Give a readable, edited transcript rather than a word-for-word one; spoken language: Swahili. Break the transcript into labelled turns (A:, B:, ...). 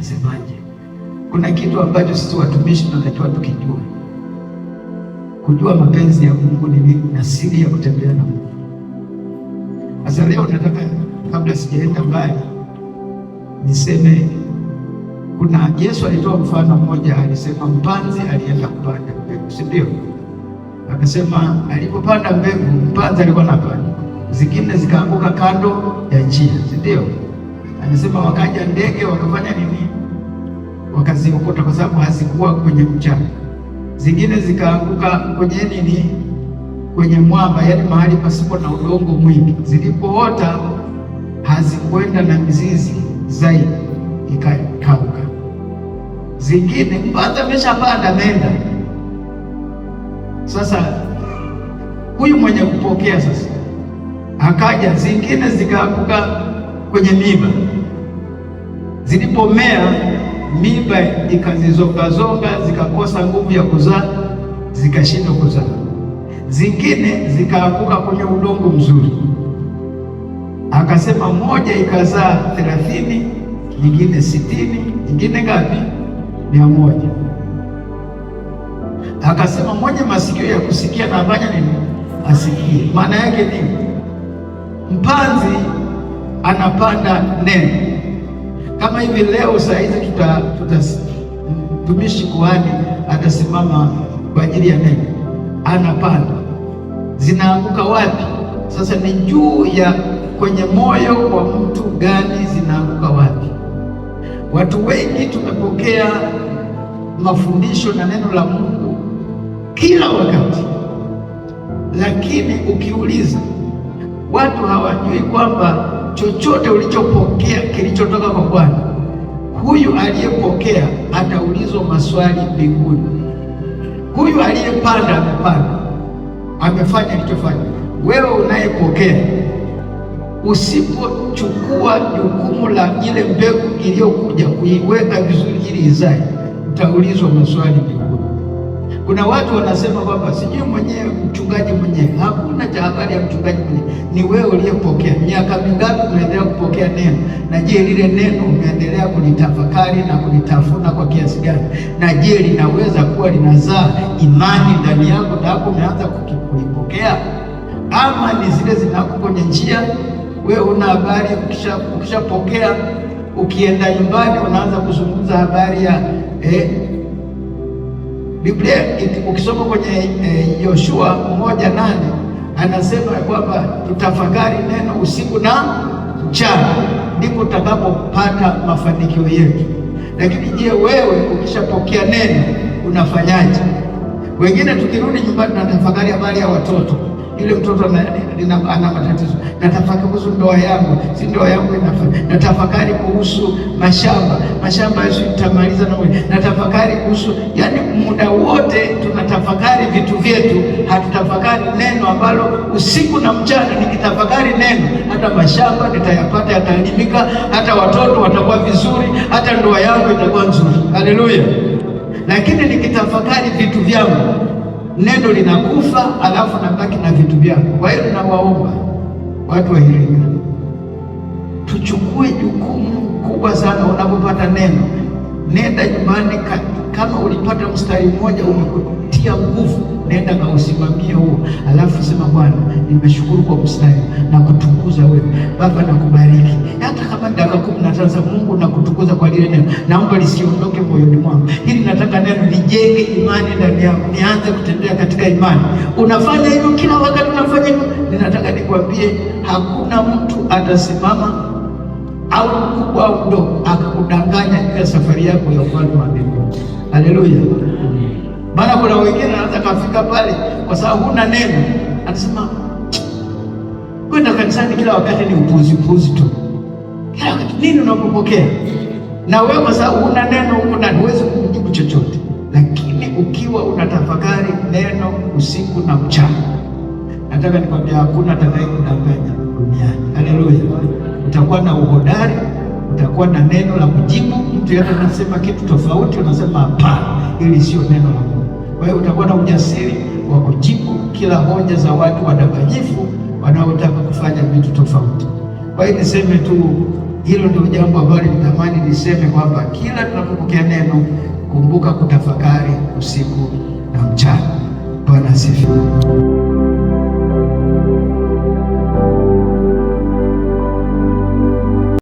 A: Inasemaje? Kuna kitu ambacho sisi watumishi tunatakiwa tukijue. Kujua mapenzi ya Mungu ni nini na siri ya kutembea na Mungu. Sasa leo nataka, kabla sijaenda mbali, niseme kuna Yesu alitoa mfano mmoja, alisema mpanzi alienda kupanda mbegu, si ndio? Akasema alipopanda mbegu, mpanzi alikuwa anapanda, zingine zikaanguka kando ya njia, si ndio? Anasema wakaja ndege wakafanya nini? Wakaziokota kwa sababu hazikuwa kwenye mchanga. Zingine zikaanguka kwenye nini? Kwenye mwamba, yaani mahali pasipo na udongo mwingi. Zilipoota hazikwenda na mizizi zaidi, ikakauka. Zingine mpanzi ameshapanda ameenda. Sasa huyu mwenye kupokea sasa akaja, zingine zikaanguka kwenye miiba. Zilipomea miiba ikazizongazonga, zikakosa nguvu ya kuzaa, zikashindwa kuzaa. Zingine zikaanguka kwenye udongo mzuri, akasema moja ikazaa 30, nyingine 60, nyingine ngapi? 100. Akasema mwenye masikio ya kusikia na afanya nini? Asikie. Maana yake nini? Mpanzi anapanda neno. Kama hivi leo saa hizi tuta mtumishi kuhani atasimama kwa ajili ya neno, anapanda. Zinaanguka wapi? Sasa ni juu ya kwenye moyo wa mtu gani zinaanguka wapi. Watu wengi tumepokea mafundisho na neno la Mungu kila wakati, lakini ukiuliza watu hawajui kwamba chochote ulichopokea kilichotoka kwa Bwana, huyu aliyepokea ataulizwa maswali mbinguni. Huyu aliyepanda amepanda, amefanya alichofanya. Wewe unayepokea, usipochukua jukumu la ile mbegu iliyokuja kuiweka vizuri ili izae, utaulizwa maswali mbinguni. Kuna watu wanasema kwamba sijui mwenyewe mchungaji mwenyewe. Hakuna cha habari ya mchungaji mwenyewe, ni wewe uliyepokea. Miaka mingapi unaendelea kupokea neno? Na je, lile neno umeendelea kulitafakari na kulitafuna kwa kiasi gani? Na je, linaweza kuwa linazaa imani ndani yako tangu umeanza kulipokea, ama ni zile zinako kwenye njia, wewe una habari? Ukishapokea ukienda nyumbani unaanza kuzungumza habari ya Biblia. Ukisoma kwenye Yoshua 1:8 anasema kwamba tutafakari neno usiku na mchana, ndipo tutakapopata mafanikio yetu. Lakini je, wewe ukishapokea neno unafanyaje? Wengine tukirudi nyumbani tunatafakari habari ya watoto, yule mtoto ana matatizo, natafakari kuhusu ndoa yangu, si ndoa yangu inafanya, natafakari kuhusu mashamba nitamaliza na natafakari kuhusu, yani muda wote tunatafakari vitu vyetu, hatutafakari neno ambalo usiku na mchana nikitafakari neno, hata mashamba nitayapata, yatalimika, hata watoto watakuwa vizuri, hata ndoa yangu itakuwa nzuri. Haleluya! Lakini nikitafakari vitu vyangu, neno linakufa, alafu nabaki na vitu vyangu. Kwa hiyo ninawaomba watu wa Iringa, tuchukue jukumu kubwa sana. Unapopata neno, nenda nyumbani. Kama ulipata mstari mmoja umekutia nguvu, nenda kausimamie huo, alafu sema Bwana, nimeshukuru kwa mstari na kutukuza wewe Baba, nakubariki. Hata kama dakika 15, Mungu nakutukuza kwa lile neno, naomba lisiondoke moyoni mwangu. Hili nataka neno lijenge imani ndani yangu, nianze kutembea katika imani. Unafanya hivyo kila wakati, unafanya hivyo. Ninataka nikwambie, hakuna mtu atasimama au mkubwa au mdogo akakudanganya juu ya safari yako ya ufalme wa mbinguni. Haleluya! Maana kuna wengine anaweza kafika pale kwa sababu huna neno, anasema kwenda kanisani kila wakati ni upuzi upuzi tu, kila wakati nini unapopokea na wewe, kwa sababu huna neno huko ndani huwezi kujibu chochote. Lakini ukiwa unatafakari neno usiku na mchana, nataka nikwambia hakuna atakayekudanganya duniani. Haleluya! Utakuwa na uhodari, utakuwa na neno la kujibu. Mtu yeyote anasema kitu tofauti, unasema hapana, hili sio neno la Mungu. Kwa hiyo utakuwa na ujasiri wa kujibu kila hoja za watu wadanganyifu wanaotaka kufanya vitu tofauti. Kwa hiyo niseme tu Hilo ndio jambo ambalo nitamani niseme kwamba kila tunapopokea neno, kumbuka kutafakari usiku na mchana. Bwana asifiwe.